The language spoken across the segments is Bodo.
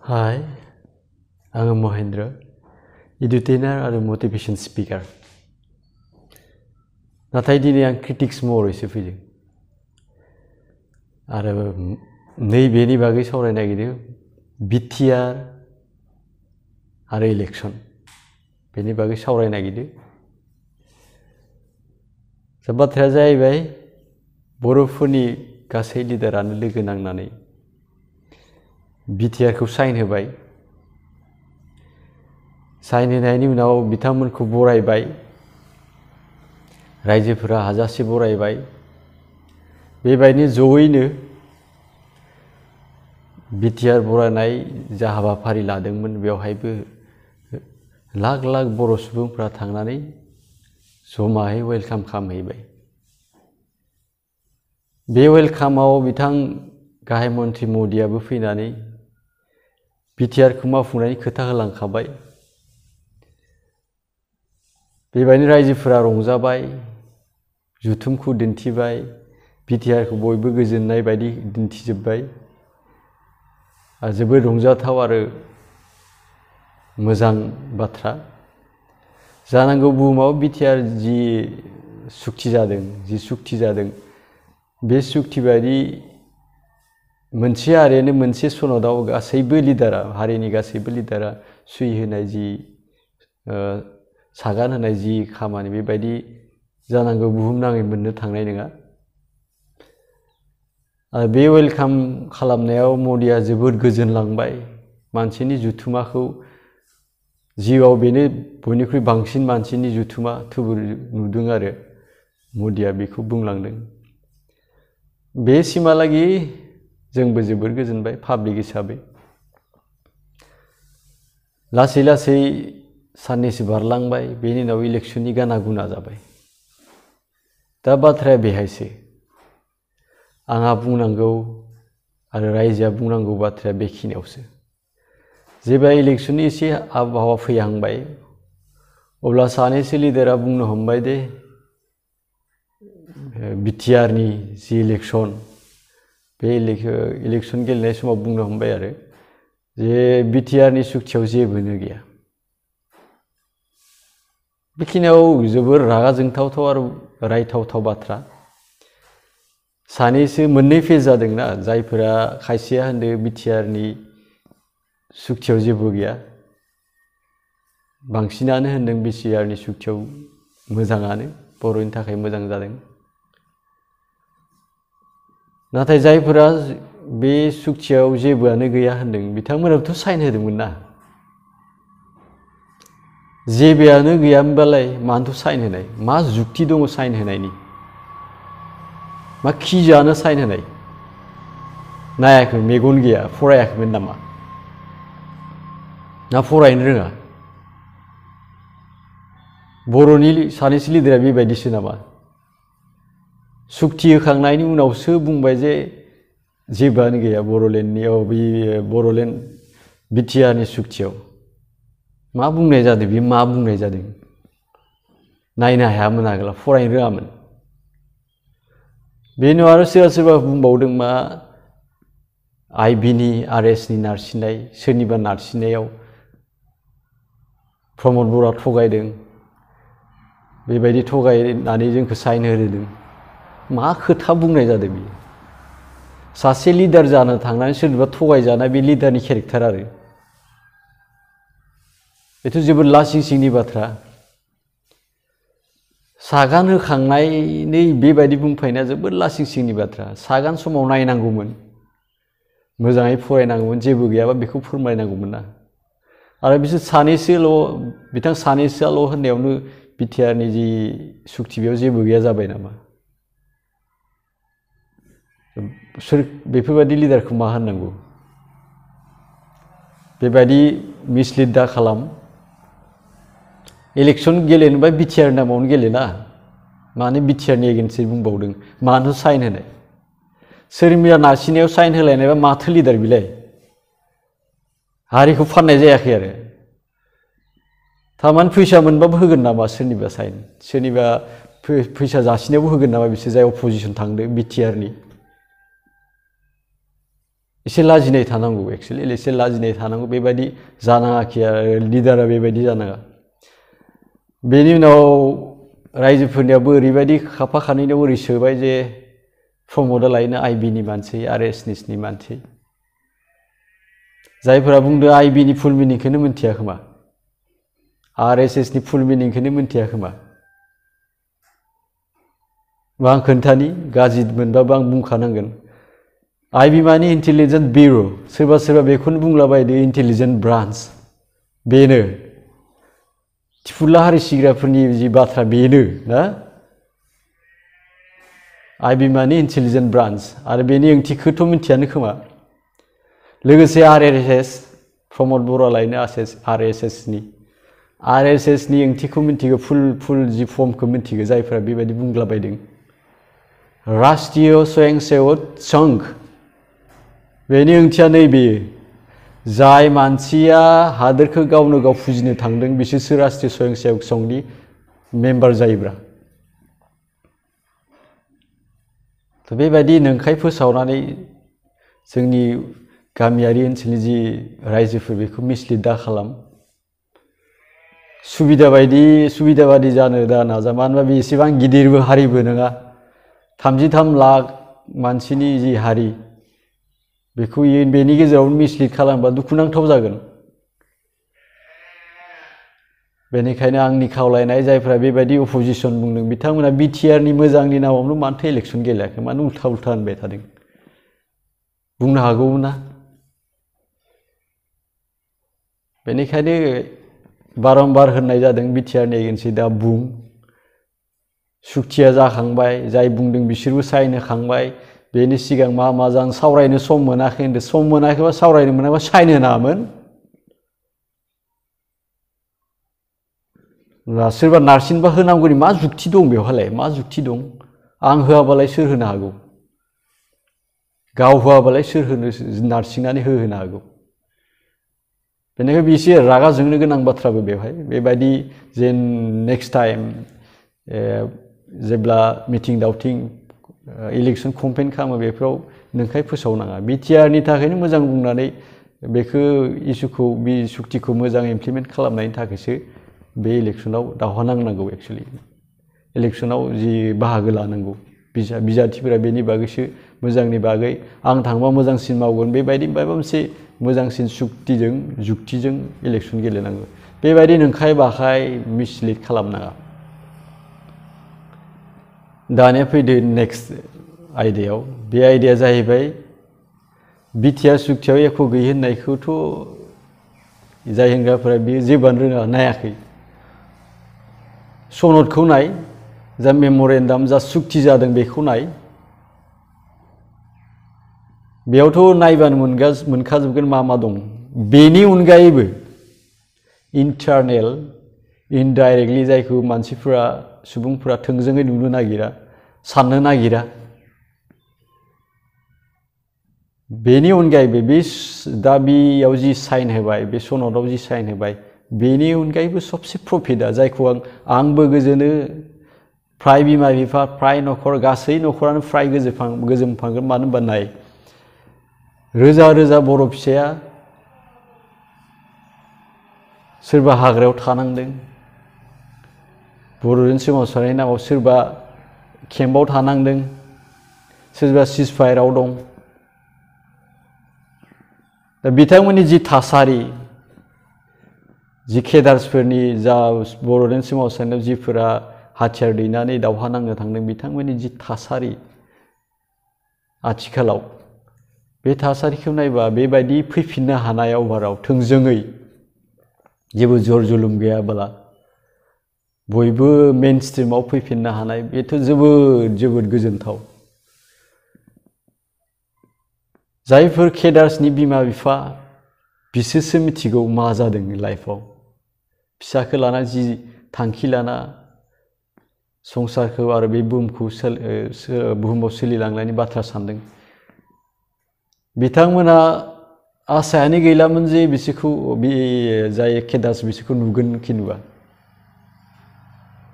Hi, आङो महेन्द्र, एडुटेनार आरो मोटिभेशन स्पिकार। नाथाय दिनै आं क्रिटिक्स महरैसो फैदों आरो नैबेनि बागै सावरायनो नागिरदों बिटिआर आरो इलेक्शन बेनि बागै सावरायनो नागिरदों। बाथ्राया जाहैबाय बर'फोरनि गासै लिडारानो लोगो नांनानै बिटिआरखौ साइन होबाय। साइन होनायनि उनाव बिथांमोनखौ बरायबाय, रायजोफोरा हाजासे बरायबाय। बेबायदिनो जयैनो बिटिआर बरायनाय जा हाबाफारि लादोंमोन बेवहायबो लाख लाख बर' सुबुंफोरा थांनानै जमायै वेलकाम खालामहैबाय। बे वेलकामाव बिथां गाहाय मन्त्रि मदियाबो फैनानै बिटिआरखौ मावफुंनायनि खोथा होलांखाबाय। बेबायदिनो रायजोफोरा रंजाबाय, जुथुमखौ दिन्थिबाय, बिटिआरखौ बयबो गोजोननाय बायदि दिन्थिजोब्बाय। जोबोद रंजाथाव आरो मोजां बाथ्रा। जानांगौ बुहुमाव बिटिआर जि सुक्ति जादों बे सुक्ति बायदि मोनसे हारियानो मोनसे सनदाव गासैबो लिडारा, हारिनि गासैबो लिडारा सहि होनाय जि सागान होनाय जि खामानि बेबायदि जानांगौ बुहुमनाङै मोननो थांनाय नङा। आरो बे वेलकाम खालामनायाव मदिया जोबोद गोजोनलांबाय। मानसिनि जुथुमाखौ जिउआव बेनो बयनिख्रुइ बांसिन मानसिनि जुथुमा थुबुर नुदों आरो मदिया बेखौ बुंलांदों। बेसिमहालागै जोंबो जोबोद गोजोनबाय पाब्लिक हिसाबै। लासै लासै साननैसो बारलांबाय, बेनि उनाव इलेक्शननि गाना गुना जाबाय। दा बाथ्राया बेहायसो आंहा बुंनांगौ आरो रायजोआ बुंनांगौ बाथ्राया बेखिनियावसो। जेब्ला इलेक्शननि एसे आबहावा फैहांबाय अब्ला सानैसो लिडारा बुंनो हमबाय दे बिटिआरनि जि इलेक्शन बे इलेक्शन गेलेनाय समाव बुंनो हमबाय आरो जे बिटिआरनि सुक्तियाव जेबोनो गैया। बेखिनियाव जोबोर रागा जोंथावथाव आरो रायथावथाव बाथ्रा। सानैसो मोननै फेज जादोंना, जायफोरा खायसेया होनदों बिटिआरनि सुक्तियाव जेबो गैया, बांसिनानो होनदों बिटिआरनि सुक्तियाव मोजाङानो, बर'नि थाखाय मोजां जादों। नाथाय जायफोरा बे सुक्तियाव जेबोआनो गैया होनदों बिथांमोनाबोथ' साइन होदोंमोन ना। जेबोआनो गैयामोनबालाय मानोथो साइन होनाय? मा जुक्ति दङ साइन होनायनि? मा खि जानो साइन होनाय? नायाखै, मेगन गैया, फरायाखैमोन नामा? ना फरायनो रोङा? बर'नि सानैसो लिडारा बेबायदिसो नामा? सुक्ति होखांनायनि उनावसो बुंबाय जे जेबोआनो गैया बर'लेण्ड बिटिआरनि सुक्तियाव। मा बुंनाय जादों बे? मा बुंनाय जादों? नायनो हायामोन आगोला, फरायनो रोङामोन। बेनि उनाव आरो सोरबा बुंबावदों मा आइबिनि आरएसनि नारसिननाय, सोरनिबा नारसिननायाव प्रमद बर'आ थगायदों, बेबायदि थगायनानै जोंखौ साइन होदों। मा खोथा बुंनाय जादों बियो? सासे लिडार जानो थांनानै सोरनिबा थगायजानाय बे लिडारनि केरेक्टार आरो बेथ' जोबोद लासिं सिंनि बाथ्रा। सागान होखांनानै बेबायदि बुंफैनाया जोबोद लासिं सिंनि बाथ्रा। सागान समाव नायनांगौमोन, मोजाङै फरायनांगौमोन, जेबो गैयाबा बेखौ फोरमायनांगौमोन ना। आरो बिसोर बिथां सानैसोआल' होननायावनो बिटिआरनि जि सुक्ति बेयाव जेबो गैया जाबाय नामा? बेफोरबायदि लिडारखौ मा होननांगौ? बेबायदि मिसलिड दा खालाम। इलेक्शन गेलेनोबा बिटिआर नामावनो गेलेना, मानो बिटिआरनि एगेन्स्टै बुंबावदों? मानो साइन होनाय? सोरनिबा नारसिननायाव साइन होलायनायबा माथो लिडार बिलाय? हारिखौ फाननाय जायाखै आरो थारमाने फैसा मोनबाबो होगोन नामा सोरनिबा साइन? सोरनिबा फैसा जासिनायावबो होगोन नामा बिसोर जाय अपोजिसन थांदों बिटिआरनि? एसे लाजिनाय थानांगौ एक्चुअली एसे लाजिनाय थानांगौ बेबायदि जानाङाखै आरो लिडारा बेबायदि जानाङा बेनि उनाव रायजोफोरनियाबो ओरैबायदि खाफा खानैनाव ओरै सोबाय जे प्रमदआ लायनो आइबिनि मानसि आरएसएसनि मानसि जायफोरा बुंदों आइबिनि फुल मिनिंखौनो मिन्थिया खोमा आरएसएसनि फुल मिनिंखौनो मिन्थिया खोमा आं खोन्थानि गाज्रि मोनबाबो आं बुंखानांगोन आइबि माने इन्टेलिजेन्ट बिउर' सोरबा सोरबा बेखौनो बुंलाबायदो इन्टेलिजेन्ट ब्रान्च बेनो थिफुला हारि सिग्राफोरनि जि बाथ्रा बेनो ना आइबि माने इन्टेलिजेन्ट ब्रान्च आरो बेनि ओंथिखौथ' मिन्थियानो खोमा लोगोसे आरएसएस प्रमद बर'आ लायनो आरएसएसनि ओंथिखौ मिन्थिगौ फुल जि फर्मखौ मिन्थिगौ जायफोरा बेबायदि बुंलाबायदों राष्ट्रीय स्वयंसेवक संघ बेनि ओंथिया नैबे जाय मानसिया हादोरखौ गावनो गाव फुजिनो थांदों बिसोरसो राष्ट्रीय स्वयंसेवक संघनि मेम्बार जायोब्रा थ' बेबायदि नंखाय फोसावनानै जोंनि गामियारि ओनसोलनि जि रायजोफोर बेखौ मिसलिड दा खालाम सुबिदा बादि जानो दा नाजा मानो होनबा बे एसेबां गिदिरबो हारिबो नङा 33 लाख मानसिनि जि हारि बेखौ बेनि गेजेराव मिसलिड खालामबा दुखुनांथाव जागोन बेनिखायनो आंनि खावलायनाय जायफोरा बेबायदि अपोजिशन बुंदों बिथांमोना बिटिआरनि मोजांनि नामावनो मानोथो इलेक्सन गेलेयाखै मानो उल्था होनबाय थादों बुंनो हागौमोन ना बेनिखायनो बारम्बार होननाय जादों बिटिआरनि एगेन्सै दा बुं सुक्तिया जाखांबाय जाय बुंदों बिसोरबो साइन होखांबाय बेनि सिगां मा जां सावरायनो सम मोनाखै होनदों सम मोनाखैबा सावरायनो मोनाबा साइन होनाङामोन सोरबा नारसिनबा होनांगौनि मा जुक्ति दं बेवहाय मा जुक्ति दं आं होआबालाय सोर होनो हागौ गाव होआबालाय सोर होनो नारसिननानै होनो हागौ बेनिखायनो एसे रागा जोंनो गोनां बाथ्राबो बेवहाय बेबायदि जे नेक्स्ट टाइम जेब्ला मिटिं दावथिं इलेक्सन कम्पेन खालामो बेफोराव नंखाय फोसावनाङा बिटिआरनि थाखायनो मोजां बुंनानै बेखौ इसुखौ बे सुक्तिखौ मोजां इमप्लिमेन्ट खालामनायनि थाखायसो बे इलेक्सनाव दावहा नांनांगौ एक्चुअलि इलेक्सनाव जि बाहागो लानांगौ बिजाथिफोरा बेनि बागैसो मोजांनि बागै आं थांबा मोजांसिन मावगोन बेबायदि माबा मोनसे मोजांसिन जुक्तिजों इलेक्सन गेलेनांगौ बेबायदि नंखाय बाखाय मिसलिड खालामनाङा दानिया फैदो नेक्स्ट आयदायाव बे आयदाया जाहैबाय बिटिआर सुक्तियाव एख' गैयै होननायखौथ' जाय होनग्राफोरा बेयो जेबोआनो रोङा नायाखै सनदखौ नाय जा मेम'रेन्डाम जा सुक्ति जादों बेखौ नाय बेयावथ' नायबानो मोनखाजोबगोन मा दं बेनि अनगायैबो इन्टारनेल इनडाइरेक्टलि जायखौ मानसिफोरा सुबुंफोरा थोंजोङै नुनो नागिरा साननो नागिरा बेनि अनगायैबो बे दा बेयाव जि साइन होबाय बे सनदआव जि साइन होबाय बेनि अनगायैबो सबसे प्रफिटआ जायखौ आंबो गोजोनो फ्राय बिमा बिफा फ्राय न'खर गासै न'खरानो फ्राय गोजोमखांगोन मानो होनबा नाय रोजा रोजा बर' फिसाया सोरबा हाग्रायाव थानांदों बर'जों सोमावसारनायनि नामाव सोरबा केम्पआव थानांदों सोरबा सिजफायाराव दं दा बिथांमोननि जि थासारि जि केडार्सफोरनि जा बर'जों सोमावसारनायाव जिफोरा हाथियार दैनानै दावहा नांनो थांदों बिथांमोननि जि थासारि आथिखालाव बे थासारिखौ नायबा बेबायदि फैफिननो हानाय अभाराव थोंजोङै जेबो जर जुलुम गैयाब्ला बयबो मेन स्ट्रिमाव फैफिननो हानाय बेथ' जोबोद गोजोनथाव जायफोर केडार्सनि बिमा बिफा बिसोरसो मिथिगौ मा जादों लाइफआव फिसाखौ लाना जि थांखि लाना संसारखौ आरो बे बुहुमाव सोलिलांनायनि बाथ्रा सानदों बिथांमोना आसायानो गैलामोन जे बिसोरखौ बे जाय केडार्स बिसोरखौ नुगोन कि नुवा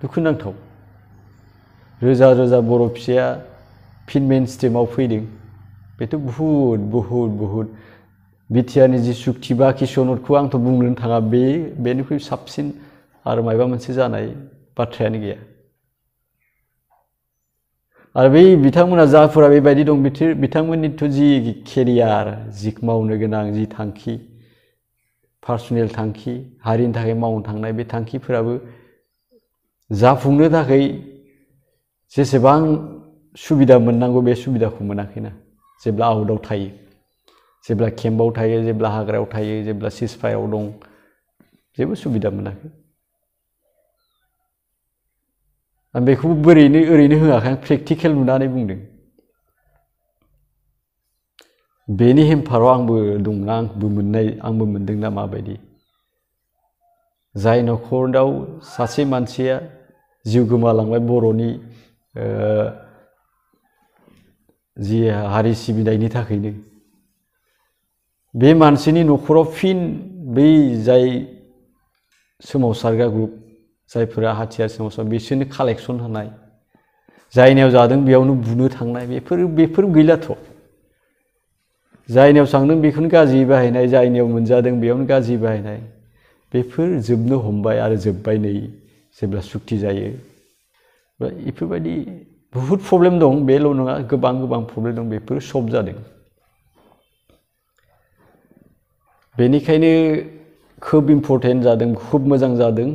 दुखुनांथाव रोजा रोजा बर' फिसाया फिन मेन स्ट्रिमाव फैदों बेथ' बहुद बिटिआरनि जि सुक्ति बा किसनरखौ आंथ' बुंनोनो थाङा बेनिख्रुइ साबसिन आरो माबा मोनसे जानाय बाथ्रायानो गैया आरो बै बिथांमोना जाफोरा बेबायदि दं बिथांमोननिथ' जि केरियार जि मावनो गोनां जि थांखि पार्सनेल थांखि हारिनि थाखाय मावनो थांनाय बे थांखिफोराबो जाफुंनो थाखाय जेसेबां सुबिदा मोननांगौ बे सुबिदाखौ मोनाखैना जेब्ला आउटआव थायो जेब्ला केम्पआव थायो जेब्ला हाग्रायाव थायो जेब्ला सिजफायाराव दं जेबो सुबिदा मोनाखै आं बेखौ ओरैनो होआखै आं प्रेक्टिकेल नुनानै बुंदों बेनि हेम्पाराव आंबो दंना आंबो मोनदोंना माबायदि जाय न'खराव सासे मानसिया जिउ गोमालांबाय बर'नि जि हारि सिबिनायनि थाखायनो बे मानसिनि न'खराव फिन बै जाय सोमावसारग्रा ग्रुप जायफोरा हाथियार सोमावसार बिसोरनो कालेक्सन होनाय जायनियाव जादों बेयावनो बुनो थांनाय बेफोर गैलाथ' जायनियाव सांदों बेखौनो गाज्रि बाहायनाय जायनियाव मोनजादों बेयावनो गाज्रि बाहायनाय बेफोर जोबनो हमबाय आरो जोब्बाय नै जेब्ला सुक्ति जायो बेफोरबायदि बहुद प्रब्लेम दं बेल' नङा गोबां प्रब्लेम दं बेफोर सल्भ जादों बेनिखायनो खोब इम्पर्टेन्ट जादों खोब मोजां जादों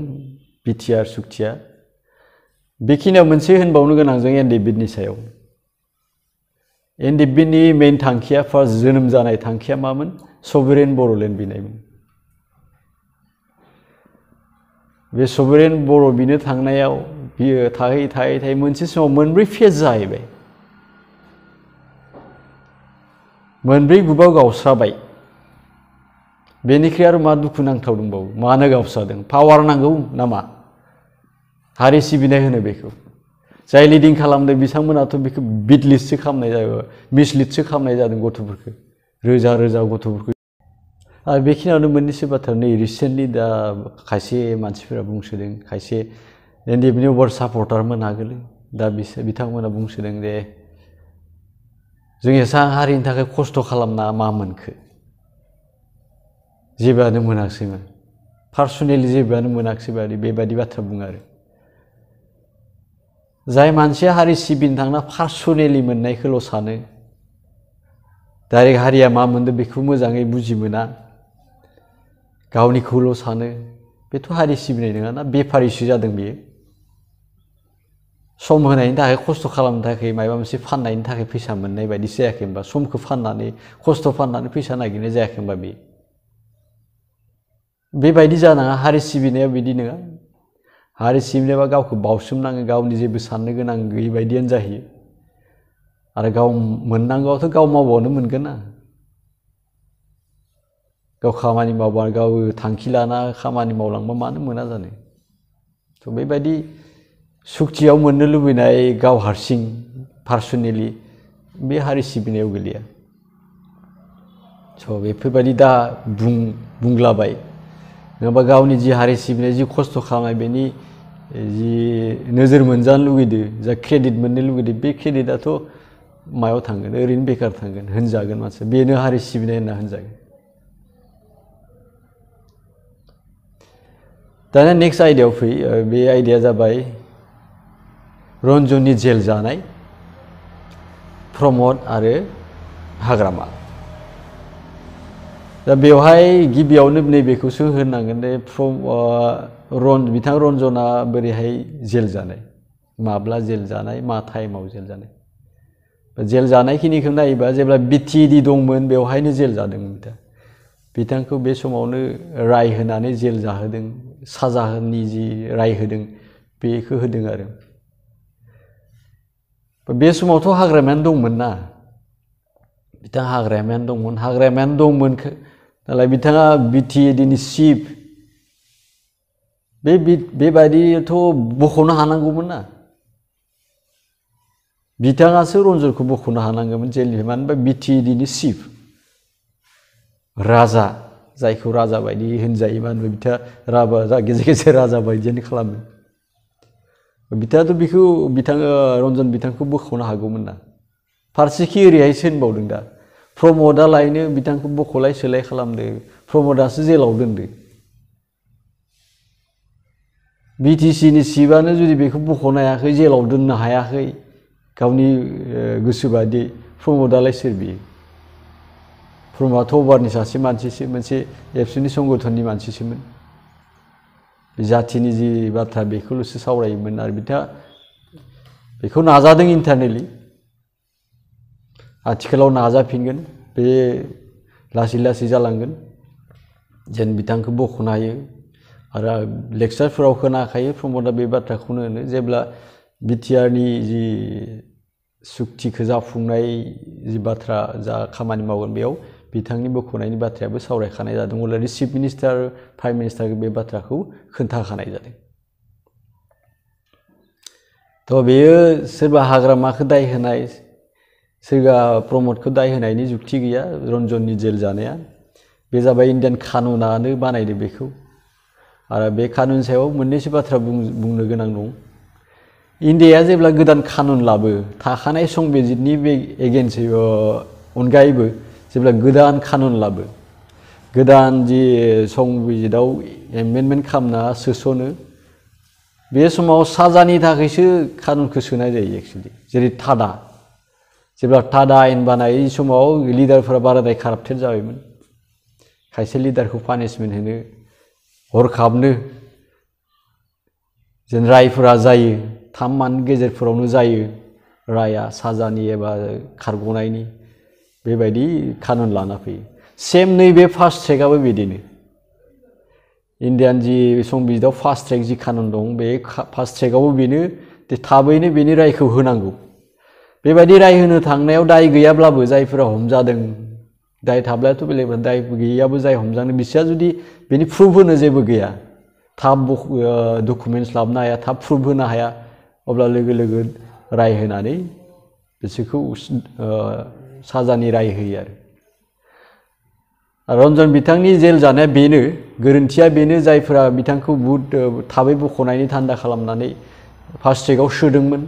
बिटिआर सुक्तिया बेखिनियाव मोनसे होनबावनो गोनां जों एनडिएफबिनि सायाव एनडिएफबिनि मेइन थांखिया फार्स्ट जोनोम जानाय थांखिया मामोन सभरेन बर'लेण्ड बिनायमोन बे सभरेन बर' बिनो थांनायाव बियो थाहै मोनसे समाव मोनब्रै फेज जाहैबाय मोनब्रै ग्रुपआव गावस्राबाय बेनिख्रुइ आरो मा दुखुनांथाव दंबावो मानो गावस्रादों पावार नांगौ नामा हारि सिबिनाय होनो बेखौ जाय लिडिं खालामदों बिथांमोनाथ' बेखौ बिटलिस्टसो खालामनाय जायो मिसलिडसो खालामनाय जादों गथ'फोरखौ रोजा गथ'फोरखौ आरो बेखिनियावनो मोननैसो बाथ्रा नै रिसेन्टलि दा खायसे मानसिफोरा बुंसोदों खायसे एनडिएफबिनि अभार सापर्टारमोन आगोलो दा बिथांमोना बुंसोदों जे जों एसां हारिनि थाखाय खस्थ' खालामना मा मोनखो जेबोआनो मोनाखिसैमोन पार्सनेलि जेबोआनो मोनाखिसै बेबायदि बाथ्रा बुङो आरो जाय मानसिया हारि सिबिनो थांना पार्सनेलि मोननायखौल' सानो डाइरेक्ट हारिया मा मोनदों बेखौ मोजाङै बुजि मोना गावनिखौल' सानो बेथ' हारि सिबिनाय नङाना बेफारिसो जादों बेयो सम होनायनि थाखाय खस्थ' खालामनो थाखाय माबा मोनसे फाननायनि थाखाय फैसा मोननाय बायदिसो जायाखै होनबा समखौ फाननानै खस्थ' फाननानै फैसा नागिरनाय जायाखै होनबा बेबायदि जानाङा हारि सिबिनाया बिदि नङा हारि सिबिनायबा गावखौ बावसोमनाङो गावनि जेबो साननो गोनां गैयै बायदियानो जाहैयो आरो गाव मोननांगौआथ' गाव मावबानो मोनगोन ना गाव खामानि मावबा गाव थांखि लाना खामानि मावलांबा मानो मोना जानो थ' बेबायदि सुक्तियाव मोननो लुबैनाय गाव हारसिं पार्सनेलि बे हारि सिबिनायाव गोलैया स' बेफोरबायदि दा बुंलाबाय नङाबा गावनि जि हारि सिबिनाय जि खस्थ' खालामनाय बेनि जि नोजोर मोनजानो लुगैदों जा क्रेडिट मोननो लुगैदों बे क्रेडिटआथ' मायाव थांगोन ओरैनो बेकार थांगोन होनजागोन मानसिया बेनो हारि सिबिनाय होनना होनजागोन दाना नेक्स्ट आयदायाव फै बे आयदाया जाबाय रन्जननि जेल जानाय प्रमद आरो हाग्रामा दा बेवहाय गिबियावनो नैबेखौसो होननांगोन दे बिथां रन्जना बोरैहाय जेल जानाय माब्ला जेल जानाय मा टाइमाव जेल जानाय जेल जानायखिनिखौ नायोबा जेब्ला बिटिएडि दंमोन बेवहायनो जेल जादोंमोन बिथांखौ बे समावनो राय होनानै जेल जाहोदों साजानि जि राय होदों बेखौ होदों आरो बे समावथ' हाग्रामायानो दंमोन ना बिथां हाग्रामायानो दंमोन नालाय बिथाङा बिटिएडिनि चिफ बेबायदिथ' बख'नो हानांगौमोन ना बिथाङासो रन्जनखौ बख'नो हानांगौमोन जेलनिफ्राय मानो होनबा बिटिएडिनि चिफ राजा जायखौ राजा बायदि होनजायो मानो होनबा बिथाङा गेजेर गेजेर राजा बायदियानो खालामो बिथाङाथ' रन्जन बिथांखौ बोखावनो हागौमोन ना फारसेखि ओरैहायसो होनबावदों दा प्रमोदआ लायनो बिथांखौ बख'लाय सोलाय खालामदो प्रमोदआसो जेलाव दोनदो बिटिसिनि चिफआनो जुदि बेखौ बख'नो हायाखै जेलाव दोननो हायाखै गावनि गोसोबादि प्रमोदआलाय सोर बियो प्रमोदआथ' अभारनि सासे मानसिसो मोनसे एबसुनि संगठननि मानसिसोमोन जाथिनि जि बाथ्रा बेखौल'सो सावरायोमोन आरो बिथाङा बेखौ नाजादों इन्टारनेलि आथिखालाव नाजाफिनगोन बे लासै लासै जालांगोन जेन बिथांखौ बख'नो हायो आरो लेक्चारफोराव खोनाखायो प्रमोदआ बे बाथ्राखौनो होनो जेब्ला बिटिआरनि जि सुक्तिखौ जाफुंनाय जि बाथ्रा जा खामानि मावगोन बेयाव बिथांनि बख'नायनि बाथ्रायाबो सावरायखानाय जादों अलरेडि चिफ मिनिस्टार प्राइम मिनिस्टारखौ बे बाथ्राखौ खोन्थाखानाय जादों थ' बेयो सोरबा हाग्रामाखौ दाय होनाय सोरबा प्रमोदखौ दाय होनायनि जुक्ति गैया रन्जननि जेल जानाया बे जाबाय इन्डियान कानुनानो बानायदो बेखौ आरो बे कानुन सायाव मोननैसो बाथ्रा बुंनो गोनां दं इन्डियाया जेब्ला गोदान कानुन लाबो थाखानाय संबिजितनि बे एगेन्स्ट अनगायैबो जेब्ला गोदान कानुन लाबो गोदान जि संबिजितआव एमेन्डमेन्ट खालामना सोसनो बे समाव साजानि थाखायसो कानुनखौ सोनाय जायो एक्चुअलि जेरै टाडा जेब्ला टाडा आयेन बानायै समाव लिडारफोरा बाराद्राय काराप्टेड जाबायमोन खायसे लिडारखौ पानिशमेन्ट होनो हरखाबनो जेन रायफोरा जायो 3 मान्थ गेजेरफोरावनो जायो राया साजानि एबा खारग'नायनि बेबायदि कानुन लाना फैयो सेम नैबे फास्ट ट्रेकआबो बिदिनो इन्डियान जि संबिजितआव फास्ट ट्रेक जि कानुन दं बे फास्ट ट्रेकआवबो बेनो थाबैनो बेनि रायखौ होनांगौ बेबायदि राय होनो थांनायाव दाय गैयाब्लाबो जायफोरा हमजादों दाय थाब्लाथ' बेलेग दाय गैयाबो जाय हमजादों बिसोरहा जुदि बेनि प्रुफ होनो जेबो गैया थाब डकुमेन्टस लाबोनो हाया थाब प्रुफ होनो हाया अब्ला लोगो लोगो राय होनानै बिसोरखौ साजानि राय होयो आरो रन्जन बिथांनि जेल जानाया बेनो गोरोन्थिया बेनो जायफोरा बिथांखौ बुहुद थाबै बख'नायनि थान्दा खालामनानै फास्ट ट्रेकआव सोदोंमोन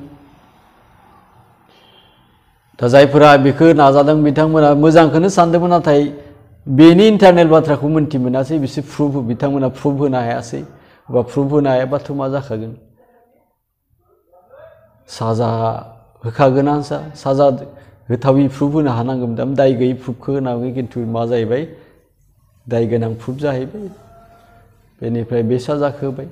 दा जायफोरा बेखौ नाजादों बिथांमोना मोजांखौनो सानदोंमोन नाथाय बेनि इन्टारनेल बाथ्राखौ मोनथि मोनासै बिसोर बिथांमोना प्रुफ होनो हायासै बा प्रुफ होनो हायाबाथ' मा जाखागोन साजा होखागोनानोसै साजा होथावि प्रुफ होनो हानांगोन दा दाय गैयै प्रुफखौ होनांगौ खिन्थु मा जाहैबाय दाय गोनां प्रुफ जाहैबाय बेनिफ्राय बे साजाखौ होबाय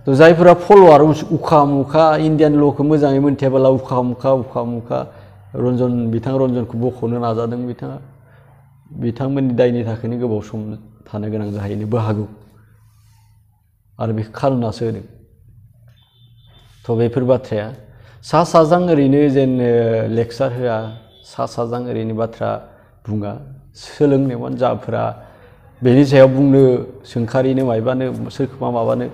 थ' जायफोरा फल'आर उखा मुखा इन्डियान ल'खौ मोजाङै मोनथियाबोला उखा मुखा बिथां रन्जनखौ बख'नो नाजादों बिथांमोननि दायनि थाखायनो गोबाव सम थानो गोनां जाहैनोबो हागौ आरो बेखौ कानुनासो होदों थ' बेफोर बाथ्राया सा साज्रां ओरैनो जेन लेक्चार होआ सा साज्रां ओरैनो बाथ्रा बुङा सोलोंनोमोन जाफोरा बेनि सायाव बुंनो सोंखारिनो मायबानो सोरखौबा माबानो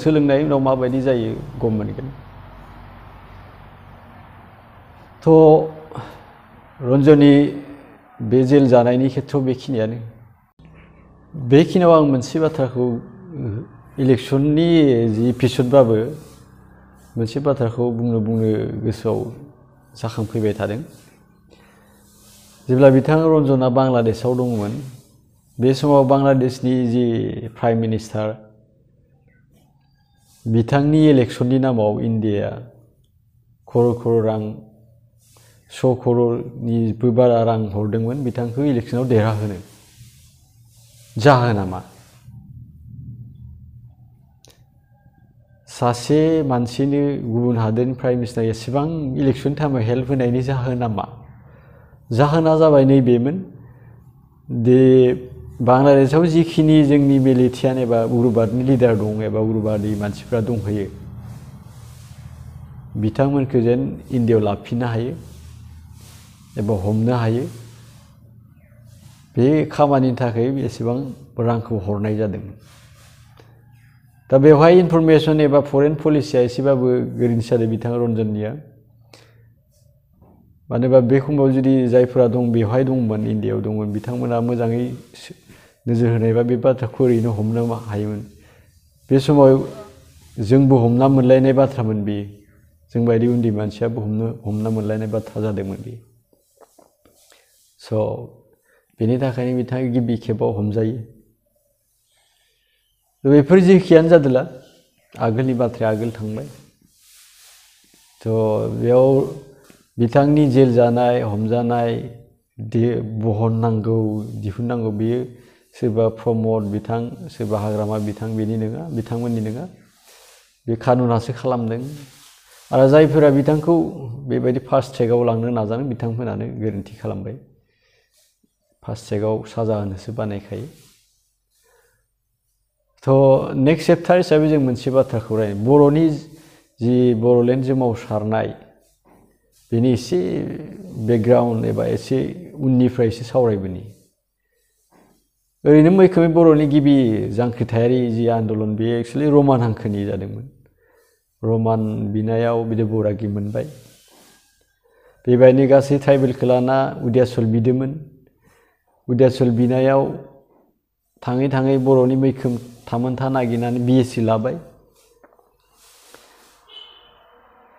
सोलोंनायनि उनाव माबायदि जायो गम मोनगोन थ' रन्जननि बे जेल जानायनि खेथ्रआव बेखिनियाव आं मोनसे बाथ्राखौ इलेक्सननि जि एपिसडबाबो मोनसे बाथ्राखौ बुंनो गोसोआव जाखांफैबाय थादों जेब्ला बिथां रन्जना बांलादेशआव दंमोन बे समाव बांलादेशनि जि प्राइम मिनिस्टार बिथांनि इलेक्सननि नामाव इन्डियाया खर'र रां 100 क'रनिबो बारा रां हरदोंमोन बिथांखौ इलेक्सनाव देरहाहोनो जाहोना मा सासे मानसिनो गुबुन हादोरनि प्राइम मिनिस्टार एसेबां इलेक्सन टाइमाव हेल्प होनायनि जाहोना मा जाहोना जाबाय नैबेमोन दे बांलादेशआव जिखिनि जोंनि मिलिटियान एबा उग्रबादनि लिडार दं एबा उग्रबादि मानसिफ्रा दंहैयो बिथांमोनखौ जेन इन्डियायाव लाफिननो हायो एबा हमनो हायो बे खामानिनि थाखाय एसेबां रांखौ हरनाय जादों दा बेवहाय इनफरमेसन एबा फरेन पलिसिया एसेबाबो गोरोन्थि जादों बिथां रन्जननिया मानो होनबा बे समाव जुदि जायफोरा दं बेवहाय दंमोन इन्डियायाव दंमोन बिथांमोना मोजाङै नोजोर होनायबा बे बाथ्राखौ ओरैनो हमनो हायोमोन बे समाव जोंबो हमना मोनलायनाय बाथ्रामोन बेयो जोंबायदि उन्दै मानसियाबो हमना मोनलायनाय बाथ्रा जादोंमोन बेयो स' बेनि थाखायनो बिथाङा गिबि खेबाव हमजायो। बेफोर जेखियानो जादोला आगोलनि बाथ्राया आगोल थांबाय। थ' बेयाव बिथांनि जेल जानाय हमजानाय बहननांगौ दिहुननांगौ बेयो सोरबा प्रमद बिथां सोरबा हाग्रामा बिथां बेनि नङा, बिथांमोननि नङा। बे कानुनासो खालामदों। आरो जायफोरा बिथांखौ बेबायदि फास्ट ट्रेकआव लांनो नाजादों बिथांमोनानो गोरोन्थि खालामबाय। फास्ट ट्रेकआव साजा होनोसो बानायखायो। थ' नेक्स्ट चेप्टार हिसाबै जों मोनसे बाथ्राखौ रायनो बर'नि जि बर'लेण्ड सोमावसारनाय बेनि एसे बेकग्राउन्ड एबा एसे उननिफ्राय एसे सावरायबोनि। ओरैनो मैखोमै बर'नि गिबि जांख्रिथायारि जि आन्दलन बेयो एक्सुवेलि रमान हांखोनि जादोंमोन। रमान बिनायाव बिदि बरागि मोनबाय। बेबायदिनो गासै ट्राइबेलखौ लाना उदियासल बिदोंमोन। उदियासल बिनायाव थाङै थाङै बर'नि मैखोम थामोनथा नागिरनानै बिएससि लाबाय।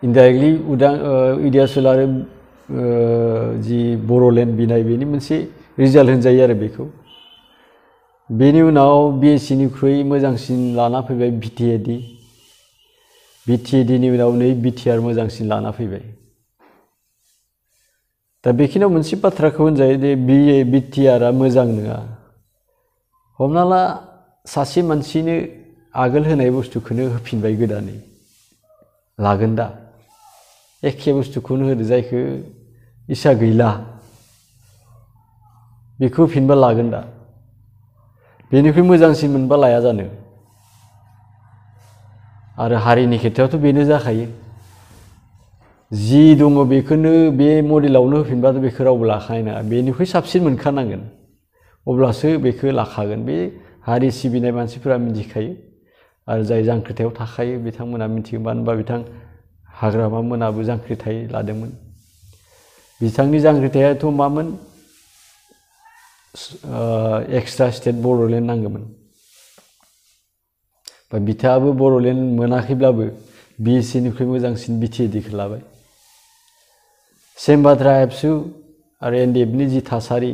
इनडाइरेक्टलि उदियासल आरो जि बर'लेण्ड बिनाय बेनि मोनसे रिजाल्ट होनजायो आरो बेखौ। बेनि उनाव बिएससिनिख्रुइ मोजांसिन लाना फैबाय बिटिएडि। बिटिएडिनि उनाव नै बिटिआर मोजांसिन लाना फैबाय। दा बेखिनियाव मोनसे बाथ्राखौ होनजायो दे बिटिआरआ मोजां नङा। हमना ला सासे मानसिनो आगोल होनाय बुस्थुखौनो होफिनबाय गोदानै लागोन दा एखे बुस्थुखौनो होदो जायखौ इसा गैला बेखौ होफिनबा लागोन दा बेनिख्रुइ मोजांसिन मोनबा लाया जानो। आरो हारिनि खेथ्रआवथ' बेनो जाखायो। जि दङ बेखौनो बे मडेलावनो होफिनबाथ' बेखौ रावबो लाखानाय नङा। बेनिख्रुइ साबसिन मोनखानांगोन अब्लासो बेखौ लाखागोन। बे हारि सिबिनाय मानसिफोरा मिथिखायो आरो जाय जांख्रिथायाव थाखायो बिथांमोना मिथियो। मानो होनबा बिथां हाग्रामा मोनाबो जांख्रिथाय लादोंमोन। बिथांनि जांख्रिथायाथ' मामोन एक्सट्रा स्टेट बर'लेण्ड नांगौमोन। बिथाङाबो बर'लेण्ड मोनाखैब्लाबो बिएससिनिख्रुइ मोजांसिन बिटिएडिखौ लाबाय। सेम बाथ्रा एबसु आरो एनडिएफनि जि थासारि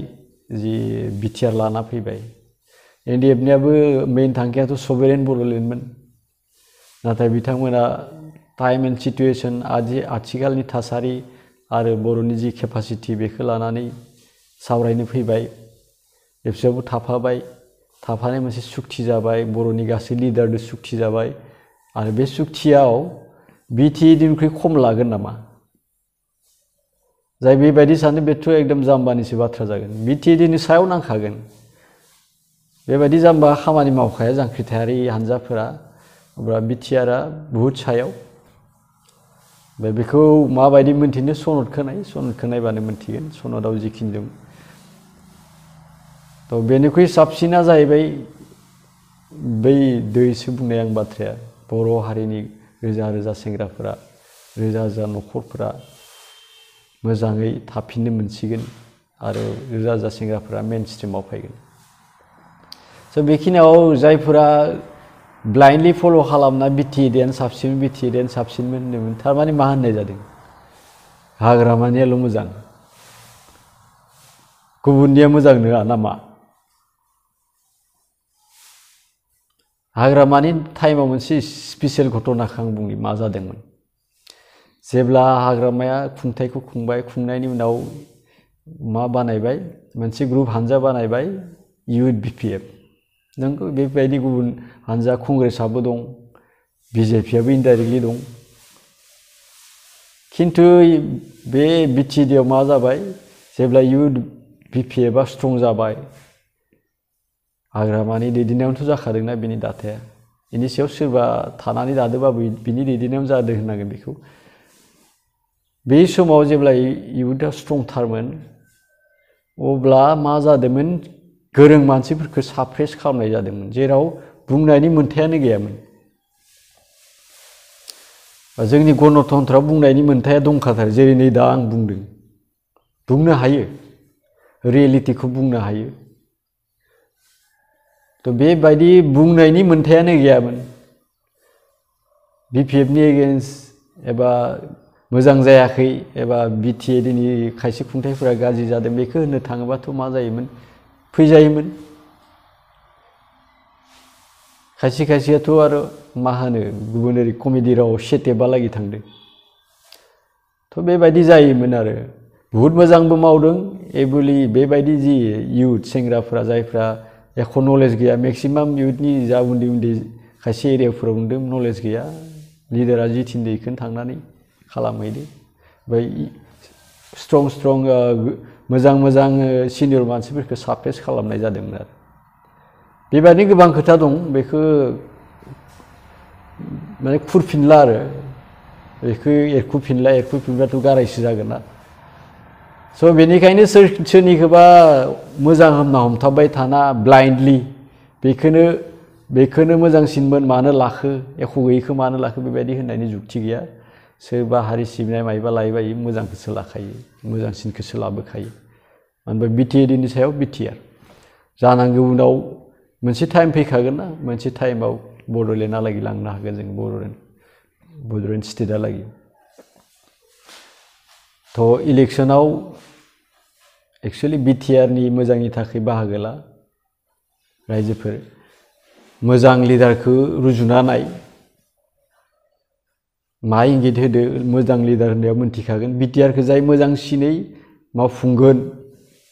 जि बिटिआर लाना फैबाय। एनडिएफनियाबो मेइन थांखियाथ' सभरेन बर'लेण्डमोन। नाथाय बिथांमोना टाइम एन्ड सिटुएसन आथिखालनि थासारि आरो बर'नि जि केपासिटि बेखौ लानानै सावरायनो फैबाय। एबसुआबो थाफाबाय। थाफानाय मोनसे सुक्ति जाबाय। बर'नि गासै लिडारजों सुक्ति जाबाय। आरो बे सुक्तियाव बिटिएडिनिख्रुइ खम लागोन नामा? जाय बेबायदि सानो बेथ' एकदम जाम्बानिसो बाथ्रा जागोन। बिटिएडिनि सायाव नांखागोन। बेबायदि जाम्बा खामानि मावखाया जांख्रिथायारि हान्जाफोरा। अब्ला बिटिआरआ बुहुत सायाव। बेखौ माबायदि मोनथिनो सनदखौ नायबानो मोनथिगोन सनदाव जिखिनि दं। थ' बेनिख्रुइ साबसिना जाहैबाय बै दैसो बुंनाय आं बाथ्राया बर' हारिनि रोजा रोजा सेंग्राफोरा रोजा रोजा न'खरफोरा मोजाङै थाफिननो मोनसिगोन आरो रोजा रोजा सेंग्राफोरा मेन स्ट्रिमाव फैगोन। स' बेखिनियाव जायफोरा ब्लाइन्डलि फल' खालामना बिटिएडिआनो साबसिनमोन होनदोंमोन थारमाने मा होननाय जादों हाग्रामानियाल' मोजां गुबुननिया मोजां नङा नामा? हाग्रामानि टाइमाव मोनसे स्पेसियेल घटनाखौ आं बुंनि मा जादोंमोन। जेब्ला हाग्रामाया खुंथायखौ खुंबाय खुंनायनि उनाव मा बानायबाय मोनसे ग्रुप हानजा बानायबाय इउथ बिपिएफ। नोंगौ बेबायदि गुबुन हानजा कंग्रेसआबो दं बिजेपिआबो इनडाइरेक्टलि दं। खिन्थु बे बिटिएडिआव मा जाबाय जेब्ला इउथ बिपिएफआ स्ट्रं जाबाय हाग्रामानि दैदेननायावनोथ' जाखादोंना बिनि दाथाया। बेनि सायाव सोरबा थानानै दादोंबाबो बिनि दैदेननायावनो जादों होननांगोन बेखौ। बे समाव जेब्ला इउथआ स्ट्रंथारमोन अब्ला मा जादोंमोन गोरों मानसिफोरखौ साप्रेस खालामनाय जादोंमोन जेराव बुंनायनि मोन्थायानो गैयामोन। जोंनि गणतन्त्रआव बुंनायनि मोन्थाया दंखाथारो जेरै नै दा आं बुंदों बुंनो हायो रियेलिटिखौ बुंनो हायो। थ' बेबायदि बुंनायनि मोन्थायानो गैयामोन। बिपिएफनि एगेन्स्ट एबा मोजां जायाखै एबा बिटिएडिनि खायसे खुंथायफोरा गाज्रि जादों बेखौ होननो थाङोबाथ' मा जायोमोन फैजायोमोन खायसे खायसेयाथ' आरो मा होनो गुबुन ओरै कमेडि रावाव सेटेबालागि थांदों थ' बेबायदि जायोमोन आरो बुहुत मोजांबो मावदों एबुलि बेबायदि जि इउथ सेंग्राफोरा जायफ्रा एख' नलेज गैया मेक्सिमाम इउथनि जा उन्दै उन्दै खायसे एरियाफोराव नुदों नलेज गैया लिडारा जि थिनदों बेखौनो थांनानै खालामहैदो ओमफ्राय स्ट्रं मोजां मोजां सिनियर मानसिफोरखौ साप्रेस खालामनाय जादोंमोन आरो बेबायदि गोबां खोथा दं बेखौ माने खुरफिनला आरो बेखौ एरखुफिनबाथ' गारायसो जागोन ना स' बेनिखायनो सोरनिखौबा मोजां होनना हमथाबबाय थाना ब्लाइन्डलि बेखौनो मोजांसिनमोन मानो लाखो एख' गैयैखौ मानो लाखो बेबायदि होननायनि जुक्ति गैया सोरबा हारि सिबिनाय मायबा लायोबा मोजांखौसो लाखायो मोजांसिनखौसो लाबोखायो मानो होनबा बिटिएडिनि सायाव बिटिआर जानांगौ उनाव मोनसे टाइम फैखागोन ना मोनसे टाइमाव बड'लेण्डहालागै लांनो हागोन जों बड'लेण्ड स्टेटहालागै थ' इलेक्सनाव एक्सुवेलि बिटिआरनि मोजांनि थाखाय बाहागो ला रायजोफोर मोजां लिडारखौ रुजुना नाय मा इंगित होदो मोजां लिडार होननायाव मोनथिखागोन बिटिआरखौ जाय मोजांसिनै मावफुंगोन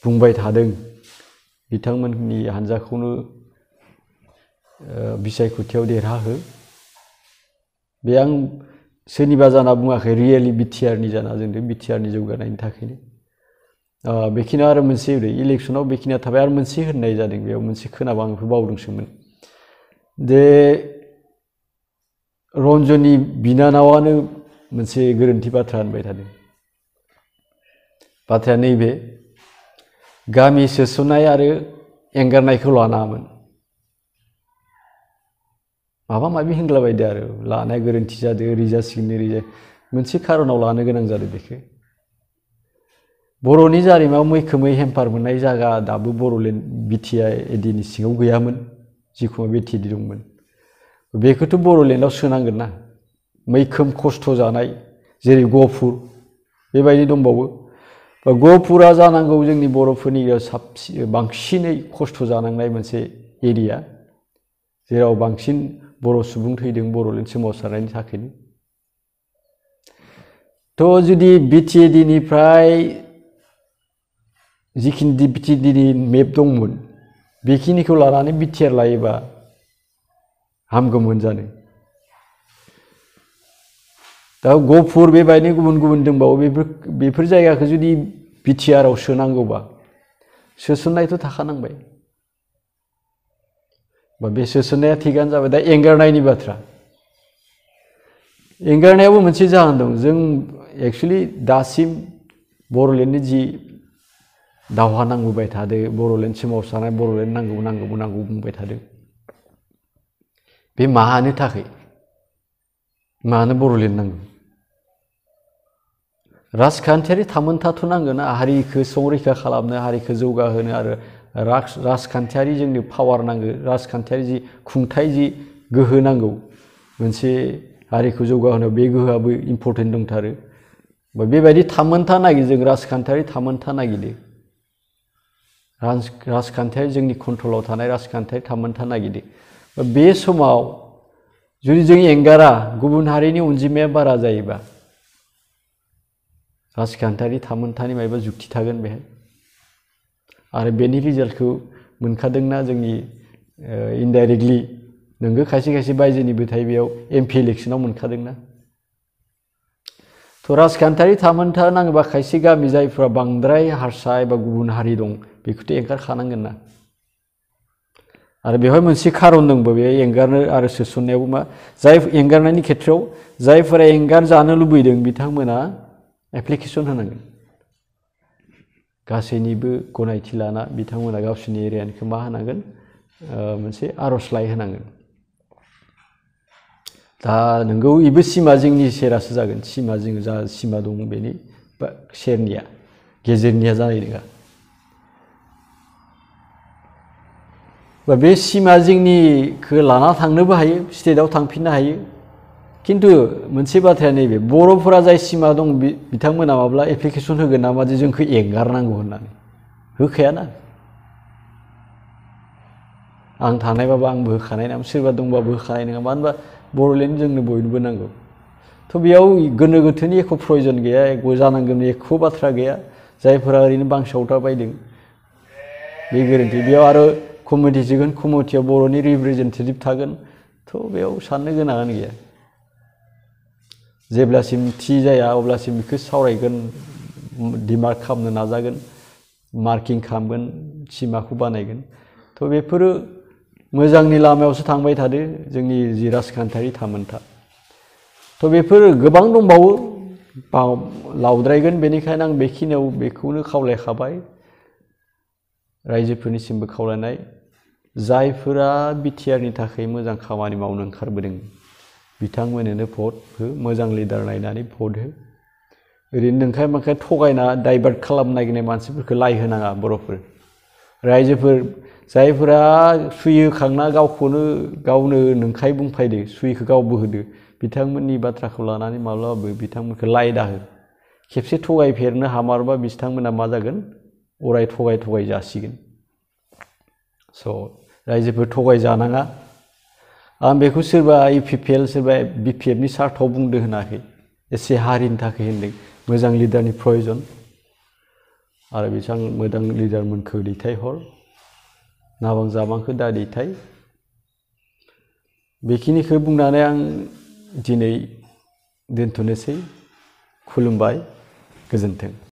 बुंबाय थादों बिथांमोननि हान्जाखौनो बिसायख'थियाव देरहाहो बे आं सोरनिबा जाना बुङाखै रियेलि बिटिआरनि जाना जोंदों बिटिआरनि जौगानायनि थाखायनो बेखिनियाव आरो मोनसे इलेक्सनाव बेखिनिया थाबाय आरो मोनसे होननाय जादों बेयाव मोनसे खोनाबा आं बेखौ बावदोंसोमोन जे रन्जननि बिनानावानो मोनसे गोरोन्थि बाथ्रा होनबाय थादों बाथ्राया नैबे गामि सोसननाय आरो एंगारनायखौ लानाङामोन माबा माबि होनलाबायदो आरो लानाया गोरोन्थि जादों ओरै जासिगोन ओरै मोनसे खारनाव लानो गोनां जादों बेखौ बर'नि जारिमिनाव मैखोमै हेम्पार मोननाय जायगा दाबो बड'लेण्ड बिटिएडिनि सिङाव गैयामोन जिखुनु बिटिएडि दंमोन बेखौथ' बड'लेण्डआव सोनांगोन ना मैखोम खस्थ' जानाय जेरै गहपुर बेबायदि दंबावो गहपुरा जानांगौ जोंनि बर'फोरनि बांसिनै खस्थ' जानांनाय मोनसे एरिया जेराव बांसिन बर' सुबुं थैदों बड'लेण्ड सोमावसारनायनि थाखायनो थ' जुदि बिटिएडिनिफ्राय जिखिनि बिटिएडिनि मेप दंमोन बेखिनिखौ लानानै बिटिआर लायोबा हामगौमोन जानो दा गहपुर बेबायदिनो गुबुन गुबुन दंबावो बेफोर जायगाखौ जुदि बिटिआरआव सोनांगौबा सोसननायथ' थाखानांबाय बा बे सोसननाया थिगानो जाबाय दा एंगारनायनि बाथ्रा एंगारनायावबो मोनसे जाहोन दं जों एक्सुवेलि दासिम बड'लेण्डनि जि दावहा नांबोबाय थादों बड'लेण्ड सोमावसारनाय बड'लेण्ड नांगौ बुंबाय थादों बे मानो थाखाय मानो बड'लेण्ड नांगौ राजखान्थियारि थामोनथाथ' नांगोन हारिखौ संरैखा खालामनो हारिखौ जौगाहोनो आरो राजखान्थियारि जोंनो पावार नांगौ राजखान्थियारि जि खुंथाय जि गोहो नांगौ मोनसे हारिखौ जौगाहोनायाव बे गोहोआबो इम्परटेन्ट दंथारो बेबायदि थामोनथा नागिरो जों राजखान्थियारि थामोनथा नागिरो राजखान्थियारि जोंनि कन्ट्रलाव थानाय राजखान्थियारि थामोनथा नागिरो बे समाव जुदि जों एंगारा गुबुन हारिनि अनजिमाया बारा जायोबा राजखान्थियारि थामोनथानि मायबा जुक्ति थागोन बेहाय आरो बेनि रिजाल्टखौ मोनखादोंना जोंनि इनडाइरेक्टलि नोंगो खायसे खायसे बायजोनिबो थायो बेयाव एमपि इलेक्सनाव मोनखादोंना थ' राजखान्थियारि थामोनथा नाङोबा खायसे गामि जायफ्रा बांद्राय हारसा एबा गुबुन हारि दं बेखौथ' एंगारखानांगोन ना आरो बेवहाय मोनसे खारन दंबो बे एंगारनो आरो सोसननायावबो मा जाय एंगारनायनि खेथ्रआव जायफोरा एंगार जानो लुबैदों बिथांमोना एप्लिकेसन होनांगोन गासैनिबो गनायथि लाना बिथांमोना गावसोरनि एरियानिखौ मा होनांगोन मोनसे आर'जलाइ होनांगोन दा नोंगौ बेबो सिमा जोंनि सेरासो जागोन सिमा जों जा सिमा दं बेनि सेरनिया गेजेरनिया जानाय नङा बे सिमा जोंनिखौ लाना थांनोबो हायो स्टेटआव थांफिननो हायो किन्तु मोनसे बाथ्राया नैबे बर'फोरा जाय सिमा दं बिथांमोना माब्ला एप्लिकेसन होगोन नामा जे जोंखौ एंगारनांगौ होननानै होखायाना आं थानायबाबो आंबो होखानाय नङा सोरबा दंबाबो होखानाय नङा मानो होनबा बर'लेण्ड जोंनो बयनोबो नांगौ थ' बेयाव गोनो गोथोनि एख' प्रयजन गैया एख' जानांगौनि एख' बाथ्रा गैया जायफोरा ओरैनो बांसावटा बायदों बे गोरोन्थि बेयाव आरो कमिटि जगोन कमिटियाव बर'नि रिप्रेजेन्टेटिभ थागोन थ' बेयाव साननो गोनाङानो गैया जेब्लासिम थि जाया अब्लासिम बेखौ सावरायगोन डिमार्क खालामनो नाजागोन मार्किं खालामगोन सिमाखौ बानायगोन थ' बेफोरो मोजांनि लामायावसो थांबाय थादो जोंनि जि राजखान्थियारि थामोनथा थ' बेफोर गोबां दंबावो लावद्रायगोन बेनिखायनो आं बेखिनियाव बेखौनो खावलायखाबाय रायजोफोरनिसिमबो खावलायनाय जायफोरा बिटिआरनि थाखाय मोजां खामानि मावनो ओंखारबोदों बिथांमोननो भट हो मोजां लिडार नायनानै भट हो ओरैनो नोंखाय माखाय थगायना डाइभार्ट खालामनो नागिरनाय मानसिफोरखौ लाइ होनाङा बर'फोर रायजोफोर जायफोरा सुइ होखांना गावनो नंखाय बुंफायदो सुइखौ गावबो होदो बिथांमोननि बाथ्राखौ लानानै माब्लाबाबो बिथांमोनखौ लाइ दाहो खेबसे थगायफेरनो हामारबा बिथांमोना मा जागोन अराय थगाय जासिगोन स' रायजोफोर थगाय जानाङा आं बेखौ सोरबा इउपिपिएल सोरबा बिपिएफनि सार्थाव बुंदो होनाखै एसे हारिनि थाखाय होनदों मोजां लिडारनि प्रयजन आरो बिथां मोजां लिडारमोनखौ दैथायहर नाबां जाबांखौ दा दैथाय बेखिनिखौ बुंनानै आं दिनै दोनथ'नोसै खुलुमबाय गोजोन्थों